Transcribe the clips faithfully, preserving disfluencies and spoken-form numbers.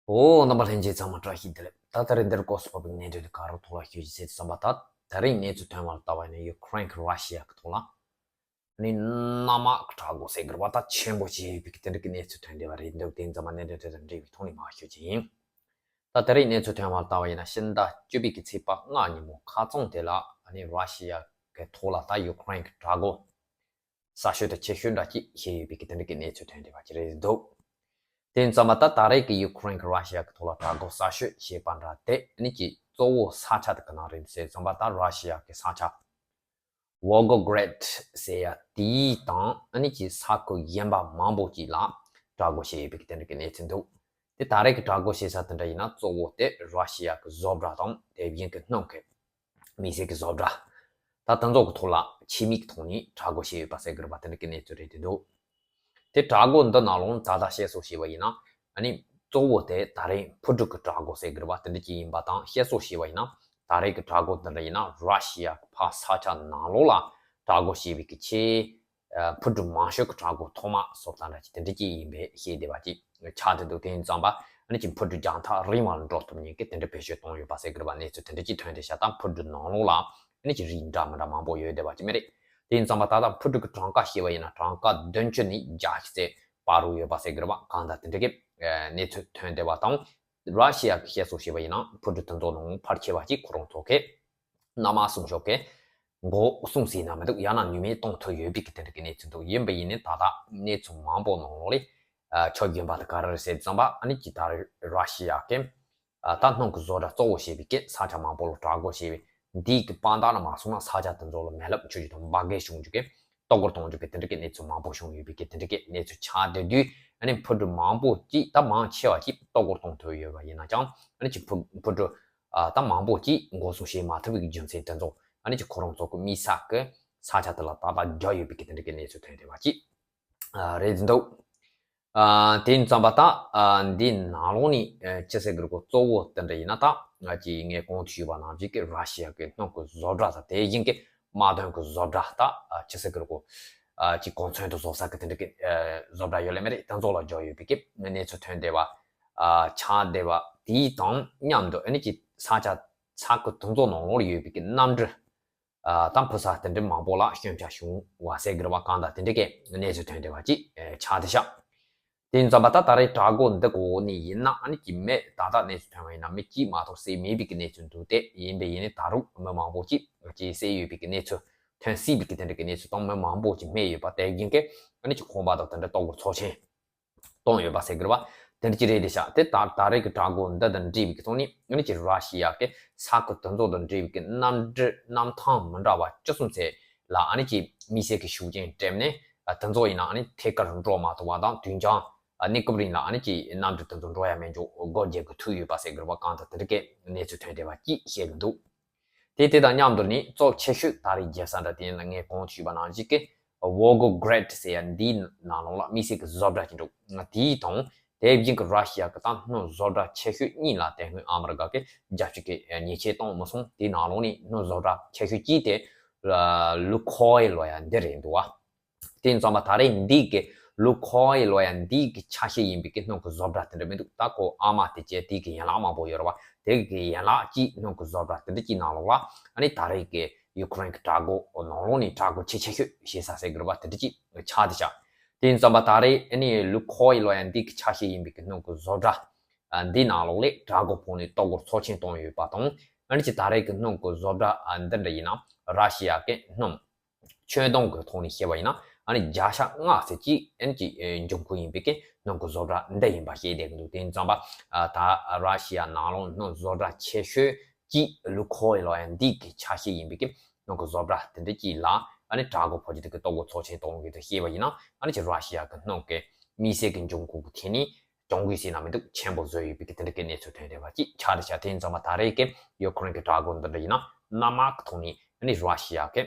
ཨོ། རྣམ་པ་ལྷན་རྒྱས་ཚང་མ་བཀྲ་ཤིས་བདེ་ལེགས། ད་ད་རེས་འདིར་སྐོར་སུ་ཕབ་པའི་གནས་ཚུལ་དེ་ག་རུ་ཐོག་ལ་ཞུ་རྒྱུ་ཟེར་བསམ་པ། ད་ད་རེས་གནས་ཚུལ་ཐོན་པ་ལ་ལྟ་བ་ཡིན་ན། ཡུ་ཁུ་རེན་གྱི་ར་ཤི་ཡ་གི་ཐོག་ལ་ནི་གནམ་དམག་གི་དྲག་འགོག་ཟེར་དགོས་རེད་པ། ད་ཆེན་པོ་བྱས་ཡོད་པའི་གི་དེ་འདྲ་གི་གནས་ཚུལ་ཐོན་བསྡད་པ་རེད་འདུག་དེ་ཡིན་ཙང་མ་གནད་དོན་དེ་དང་འབྲེལ་བའི་ཐོག་ནས་མར་ཞུ་རྒྱུ་ཡིན། ད་ད་རེས་གནས་ཚུལ་ཐོན་པ་ལ་ལྟ་བ་ཡིན་ན། ཕྱི་ཟླ་བཅུ་པའི་གི་ཚེས་པ་ལྔ་ཉིན་མོ་ཁ་རྩང་དེ་ལ་ནི་ར་ཤི་ཡ་གི་ཐོག་ལ་ད་ཡུ་ཁུ་རེན་གྱི་དྲག་འགོག་གསར་ཤོས་དང་ཆེ་ཤོས་འདྲ་ཅིག་བྱས་ཡོད་པའི་གི་དེ་འདྲ་གི་གནས་ཚུལ་ཐོན་བསྡད་པ་ཅིག་རེད་འདུག་དེ་ཡིན་ཙང་མ་ད་ད་རེས་ཀྱི་ཡུ་ཁུ་རེན་གྱི་ར་ཤི་ཡ་གི་ཐོག་ལ་དྲག་འགོག་གསར་ཤོས་བྱས་པ་འདྲ་དེ་ནི་གི་གཙོ་བོ་ས་ཆ་དེ་ག་ནང་རེད་ཟེར་ཙམ་པ། ད་ར་ཤི་ཡ་གི་ས་ཆ་ཝོལ་གོ་གྷ་རེད་ཟེར་ཡ་དེའི་དང་ནི་གི་ས་ཁུལ་གཞན་པ་མང་པོ་ཅིག་ལ་དྲག་འགོག་བྱས་ཡོད་པའི་གི་དེ་འདྲ་གི་གནས་ཚུལ་འདུག་དེ་ད་རེས་ཀྱི་དྲག་འགོག་བྱེད་ས་དེ་འདྲ་ཡིན་ན། གཙོ་བོ་དེ་ར་ཤི་ཡ་གི་བཟོ་གྲྭ་དང་དེ་བཞིན་གི་སྣུམ་གི་མི་སེར་གྱི་བཟོ་གྲྭ། ད་དེ་ཚོ་གི་ཐོག་ལ་ཆེད་དམིགས་ཐོག་ནས་དྲག་འགོག་བྱས་ཡོད་པ་ཟེར་གི་རེད་པ། དེ་འདྲ་གི་གནས་ཚུལ་རེད་དེ་འདུག་དེ་དྲག་འགོག་འདི་ནང་ལོགས་ད་ལྟ་བཤད་སྲོལ་བྱས་པ་ཡིན་ན། ཨ་ནི་གཙོ་བོ་དེ་ད་རེས་འཕུར་གྲུ་གི་དྲག་འགོག་ཟེར་གི་རེད་པ། དེ་འདྲ་ཅིག་ཡིན་པ་དང་། བཤད་སྲོལ་བྱས་པ་ཡིན་ན་ད་རེས་ཀྱི་དྲག་འགོག་འདི་འདྲ་ཡིན་ན་ར་ཤི་ཡ་གི་ཕར་ས་ཆ་ནང་ལོགས་ལ་དྲག་འགོག་བྱས་པའི་གི་ཆེས་འཕུར་གྲུ་མང་ཤོས་ཀྱི་དྲག་འགོག་ཐོག་མ་བཟོ་ལྟ་འདྲ་ཅིག་དེ་འདྲ་ཅིག་ཡིན་པའི་བཤད་བསྡད་པ་ཅིག་ཆགས་བསྡད་འདུག་དེ་ཡིན་ཙང་པ་ཨ་ནི་ཅིག་འཕུར་གྲུ་རྒྱང་ཐག་རིང་བ་ལ་འགྲོ་ཐུབ་མཁན་གྱི་དེ་འདྲ་བེད་སྤྱོད་གཏོང་ཡོད་པ་ཟེར་གི་རེད་པ། གནས་ཚུལ་དེ་འདྲ་ཅིག་ཐོན་བསྡད་ཤག་ད་འཕུར་གྲུ་ནང་ལོགས་ལ་ཨ་ནི་ཅིག་རིགས་འདྲ་མི་འདྲ་མང་པོ་ཡོད་བསྡད་པ་ཅིག་མ་རེད། དེ་ཡིན་ཙང་པ་ད་ལྟ་འཕུར་གྲུ་གི་གྲངས་ཀ་བཤད་པ་ཡིན་ན་གྲངས་ཀ་བདུན་ཅུ་ནས་བརྒྱད་ཅུ་ཙམ་བར་དུ་ཡོད་པ་ཟེར་གི་རེད་པ། གང་ལྟར་དེ་འདྲ་གི་གནས་ཚུལ་ཐོན་བསྡད་པ་དང་། ར་ཤི་ཡ་གི་བཤད་སྲོལ་བྱས་པ་ཡིན་ན་འཕུར་གྲུ་དེ་ཚོ་ནང་ཕལ་ཆེ་བ་ཅིག་ཁོ་རང་ཚོ་གི་གནམ་དམག་སྲུང་སྐྱོབ་ཀྱི་འགོག་སྲུང་ཟེར་ན་མི་འདུག་ཡང་ན་ནུས་མེད་གཏོང་ཐུབ་ཡོད་པའི་གི་དེ་འདྲ་གི་གནས་ཚུལ་འདུག་ཡིན་པ་ཡིན་ནའི་ད་ལྟ་གནས་ཚུལ་མང་པོ་ནང་ལོགས་ལ་ཨ་ཆོས་རྒྱུན་པ་དེ་ག་རེ་རེད་ཟེར་ཙམ་པ། ཨ་ནི་ཅིག་ད་ར་ཤི་ཡ་གི་ཨ་ད་སྣུམ་གི་བཟོ་གྲྭ་གཙོ་བོ་བྱས་པའི་གི་ས་ཆ་མང་པོ་ལ་དྲག་འགོག་བྱས་པའི་འདིའི་གི་དཔང་རྟགས་ལ་མ་སོང་ན་ས་ཆ་དེ་ཚོ་ལ་མེ་རླབས་འཕྱུར་རྒྱུ་དང་འབར་གས་བྱུང་རྒྱུ་གི་གཏོར་རྒོལ་གཏོང་རྒྱུ་གི་དེ་འདྲ་གི་གནས་ཚུལ་མང་པོ་བྱུང་ཡོད་པའི་གི་དེ་འདྲ་གི་གནས་ཚུལ་ཆགས་བསྡད་དུས། ཨ་ནི་འཕུར་གྲུ་མང་པོ་ཅིག་ད་མང་ཆེ་བ་ཅིག་གཏོར་རྒོལ་གཏོང་ཐུབ་ཡོད་པ་ཡིན་ན་ཡང་། ཨ་ནི་ཅིག་འཕུར་འཕུར་གྲུ་ཨ་ད་མང་པོ་ཅིག་འགོག་སྲུང་བྱེད་མ་ཐུབ་པའི་གི་རྒྱུ་མཚན་དེ་ཚོ་ཨ་ནི་ཅིག་ཁོ་རང་ཚོ་གི་དམིགས་བསལ་གི་ས་ཆ་དེ་ལ་ཏག་ཏག་རྒྱག་ཡོད་པའི་གི་དེ་འདྲ་གི་གནས་ཚུལ་ཐོན་བསྡད་པ་ཅིག་ཨ་རེད་འདུག་ཨ་དེ་ཡིན་ཙང་པ་ད་ཨ་འདི་ནང་ལོགས་ནས་ཨ་ཅི་ཟེར་གི་རེད་གོ། གཙོ་བོ་དེ་འདྲ་ཡིན་ན་ད་ང་ཅིག་ངས་གོང་དུ་ཞུས་པ་ནང་བཞིན་གི་ར་ཤི་ཡ་གི་སྣུམ་གི་བཟོ་གྲྭ་དང་དེ་བཞིན་གི་དམག་དོན་གི་བཟོ་གྲྭ་ད་ཨ་ཅི་ཟེར་གི་རེད་གོ། ཨ་ཅིག་གོ་མཚོན་དུ་བཟོ་ས་གི་དེ་འདྲ་གི་ཨ་བཟོ་གྲྭ་ཡོད་ལེ་མ་རེད། དེ་ཚོ་ལ་འཇོག་ཡོད་པའི་གི་གནས་ཚུལ་ཐོན་བསྡད་པ་ཨ་ཆགས་བསྡད་པ་དེའི་དང་མཉམ་དུ། ཨ་ནི་ཅིག་ས་ཆ་ས་ཁུལ་དེ་ཚོ་ནང་ལོགས་ལ་ཡོད་པའི་གི་གནམ་གྲུ་ཨ་དང་འཕུར་ས་དེ་འདྲ་མང་པོ་ལ་སྐྱོན་ཆ་བྱུང་བ་ཟེར་གི་རེད་པ། གང་ལྟར་དེ་འདྲ་གི་གནས་ཚུལ་ཐོན་བསྡད་པ་ཅིག་ཨ་ཆགས་བསྡད་ཤག་དེ་ཡིན་ཙང་པ་ད་ད་རེས་དྲག་འགོག་འདི་གོ་ནས་ཡིན་ན། ཨ་ནི་ཅིག་མེ་ད་ལྟ་གནས་ཚུལ་ཐོན་པ་ཡིན་ན་མི་གཅིག་མ་གཏོགས་བསད་མེད་པའི་གི་གནས་ཚུལ་འདུག་སྟེ། ཡིན་པས་ཡིན་ནའི་ད་རུང་མི་མང་པོ་ཅིག་ཅིག་བསད་ཡོད་པའི་གི་གནས་ཚུལ་ཐོན་སྲིད་པའི་གི་དེ་འདྲ་གི་གནས་ཚུལ་དང་། མི་མང་པོ་ཅིག་རྨས་ཡོད་པ་དེ་བཞིན་གི་ཨ་ནི་ཅིག་ཁང་པ་དང་དེ་འདྲ་གཏོར་རྒོལ་ཚབས་ཆེན་བཏང་ཡོད་པ་ཟེར་གི་རེད་པ། དེ་འདྲ་ཅིག་རེད་བསྡད་ཤག་དེ་ད་ད་རེས་ཀྱི་དྲག་འགོག་འདི་དང་འབྲེལ་བའི་གི་ཐོག་ནས་ཨ་ནི་ཅིག་ར་ཤི་ཡ་གི་ས་ཁུལ་དེ་ཚོ་དང་འབྲེལ་བའི་གི་གནམ་གྲུ་གནམ་ཐང་མི་འདྲ་བ་བཅུ་གསུམ་ཙམ་ལ་ཨ་ནི་ཅིག་དམིགས་བསལ་གྱི་ཤུགས་རྐྱེན་སྤྲད་ནས། ཨ་དེ་ཚོ་ཡིན་ན་ཨ་ནི་ཐད་ཀར་འགྲོ་མ་ཐུབ་པ་དང་། དུས་འགྱངས་ཨ་གནས་སྐབས་རིང་ལ་ཨ་ནི་ཅིག་གནམ་གྲུ་དེ་ཚོ་འགྲོ་ཡ་མེད་འཇོག་སྒོ་རྒྱག་དགོས་ཐུག་ཡོད་པ་ཟེར་གི་རེད་པ། གང་ལྟར་དེ་འདྲ་གི་གནས་ཚུལ་ཐོན་བསྡད་པ་ཅིག་བཤད་གི་འདུག་དེ་དེ་དང་མཉམ་དུ་ནི་གཙོ་ཆེ་ཤོས་ད་རེས་རྒྱལ་ས་འདྲ་དེ་ཡིན་ན་ངས་གོང་དུ་ཞུས་པ་ནང་བཞིན་གི་ཝོལ་གོ་གྷ་རེད་ཟེར་ཡ་འདིའི་ནང་ལོགས་ལ་དམིགས་བསལ་གྱི་བཟོ་གྲྭ་ཅིག་འདུག་དེའི་དང་དེ་བཞིན་གྱི་ར་ཤི་ཡ་གི་ད་སྣུམ་བཟོ་གྲྭ་ཆེ་ཤོས་གཉིས་ལ་དེ་སྔོན་ཨ་མི་རི་ཀ་གི་རྒྱབ་སྐྱོར་གྱི་ཉེས་ཆད་བཏང་མ་སོང་། དེའི་ནང་ལོགས་ནས་སྣུམ་བཟོ་གྲྭ་ཆེ་ཤོས་གཅིག་དེ་ལུ་ཁོ་ཨེལ་ལབ་ཡ་འདི་རེད་འདུག་བ། དེ་ཡིན་ཙང་མ་ད་རེས་འདི་གི་ལུ་ཁོ་ཨེལ་ལབ་ཡ་འདི་གི་ཆ་ཤས་ཡིན་པའི་གི་སྣུམ་གི་བཟོ་གྲྭ་དེ་འདྲ་མི་འདུག་ད་ཁོ་ཨ་མ་དེ་བཅས་དེ་གི་ཡན་ལག་མང་པོ་ཡོད་རེད་བ། དེ་གི་ཡན་ལག་གཅིག་སྣུམ་གི་བཟོ་གྲྭ་དེ་འདྲ་གཅིག་ནང་ལོགས་ལ་ཨ་ནི་ད་རེས་གི་ཡུ་ཁུ་རེན་གི་དྲག་འགོག་ནང་ལོགས་ནས་དྲག་འགོག་ཆེས་ཆེ་ཤོས་བྱེད་ས་ཟེར་གི་རེད་བ། དེ་འདྲ་གཅིག་ཆགས་བསྡད་ཤག་དེ་ཡིན་ཙང་མ་ད་རེས་ཨ་ནི་ལུ་ཁོ་ཨེལ་ལབ་ཡ་འདི་གི་ཆ་ཤས་ཡིན་པའི་གི་སྣུམ་གི་བཟོ་གྲྭ་ཨ་འདི་ནང་ལོགས་ལ་དྲག་འགོག་ཕོག་ནས་གཏོར་རྒོལ་ཚབས་ཆེན་བཏང་ཡོད་པ་དང་། ཨ་ནི་ཅིག་ད་རེས་གི་སྣུམ་གི་བཟོ་གྲྭ་ཨ་འདི་འདྲ་ཡིན་ན་ར་ཤི་ཡ་གི་སྣུམ་ཆུ་དྭངས་ཀྱི་ཐོག་ནས་བཤད་པ་ཡིན་ན་ཨ་ནི་བརྒྱ་ཆ་ལྔ་ཙམ་ཅིག་ཨ་ནི་ཅིག་འབྱུང་ཁུངས་ཡིན་པའི་གི་སྣུམ་གྱི་བཟོ་གྲྭ་འདི་ཡིན་པ་ཤེས་བསྡད་ཀྱི་འདུག་དེ་ཡིན་ཙང་པ་ཨ་ད་ར་ཤི་ཡ་ནང་ལོགས་སྣུམ་བཟོ་གྲྭ་ཆེ་ཤོས་ཀྱི་ལུ་ཁོ་ཨེལ་ལབ་ཡ་འདི་གི་ཆ་ཤས་ཡིན་པའི་གི་སྣུམ་གྱི་བཟོ་གྲྭ་དེ་འདྲ་ཅིག་ལ་ཨ་ནི་དྲག་འགོག་ཕོག་རྒྱུ་དེ་གི་གཏོར་རྒོལ་ཚབས་ཆེན་གཏོང་གི་འདུག་ཤེས་པ་ཡིན་ན། ཨ་ནི་ཅིག་ར་ཤི་ཡ་གི་སྣུམ་གྱི་དམིགས་བསལ་གྱི་འབྱུང་ཁུངས་ཀྱི་ཐད་ནས་གྱོང་གུད་ཟེར་ན་མི་འདུག་ཆེན་པོ་བཟོས་ཡོད་པའི་གི་དེ་འདྲ་གི་གནས་ཚུལ་ཐོན་བསྡད་པ་ཅིག་ཆགས་བསྡད་ཤག་དེ་ཡིན་ཙང་མ་ད་རེས་ཀྱི་ཡུ་ཁུ་རེན་གྱི་དྲག་འགོག་འདི་འདྲ་ཡིན་ན་གནམ་དམག་གི་ཐོག་ནས་ཨ་ནི་ར་ཤི་ཡ་གི་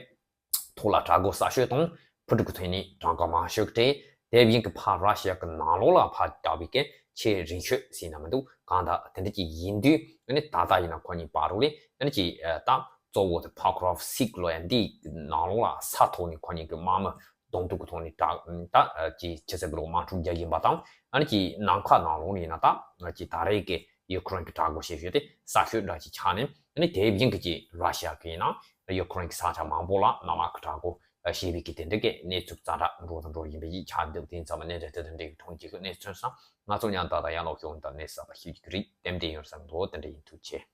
ཐོག་ལ་དྲག་འགོག་གསར་ཤོས་དང་འཕུར་གྲུ་གི་ཐོག་ནས་གྲངས་ཀ་མང་ཤོས་ཀྱི་གྲས། དེ་བཞིན་གྱི་ཕར་ར་ཤི་ཡ་གི་ནང་ལོགས་ལ་ཕར་བལྟ་བའི་གི་ཆེས་རིང་ཤོས་ཟེར་ན་མི་འདུག་གང་ལྟར་དེ་འདྲ་ཅིག་ཡིན་དུས་ཨ་ནི་ད་ལྟ་ཡིན་ན་ཁོ་གཉིས་བར་དུ་ལ་ཨ་ནི་ཅིག་ད་གཙོ་བོ་དེ་ཕོ་ཁོ་རོབ་སིཀ་ལབ་ཡ་འདིའི་ནང་ལོགས་ལ་ས་ཐོག་ནས་ཁོ་གཉིས་ཀྱི་དམག་མི་ གདོང་ཐུག་གི་ཐོག་ནས་དྲག་ད་ཅི་ཆི་ཟེར་བ་ལོ་དམག་འཁྲུག་རྒྱག་གིན་པ་དང་ཨ་ནི་ཅི་ནམ་མཁའ་ནང་ལོགས་ནས་ཡིན་ན་ད་ཅི་ད་རེས་ཀྱི་ཡུ་ཁུ་རེན་གྱི་དྲག་རྒོལ་བྱེད་ཤོས་དེ་ས་ཤོད་འདྲ་ཅིག་ཆགས་ནས་ཨ་ནི་དེ་བཞིན་གྱི་ཅི་ར་ཤི་ཡ་གི་ཡིན་ན་ཡུ་ཁུ་རེན་གྱི་ས་ཆ་མང་པོ་ལ་གནམ་དམག་གི་དྲག་རྒོལ་བྱས་པའི་གི་དེ་འདྲ་གི་གནས་ཚུལ་ཛ་དྲག་འགྲོ་དང་འགྲོ་བཞིན་པ་ཞིག་ཆགས་འདུག་དེ་ཡིན་ཙང་མ་གནས་འདྲ་དེ་དང་འདྲ་གི་གྲོང་ཁྱེར་གྱི་གནས་ཚུལ་སོང་ང་ཚོ་མཉམ་དུ་ད་ཡང་ལོག་ཤོག་དང་གནས་གསར་པ་ཤོད་ཀྱི་རིགས་ཏན་ཏན་ཡོད་བསམ་འདུག་དེ་འདྲ་ཡིན་ཐུགས་རྗེ་ཆེ།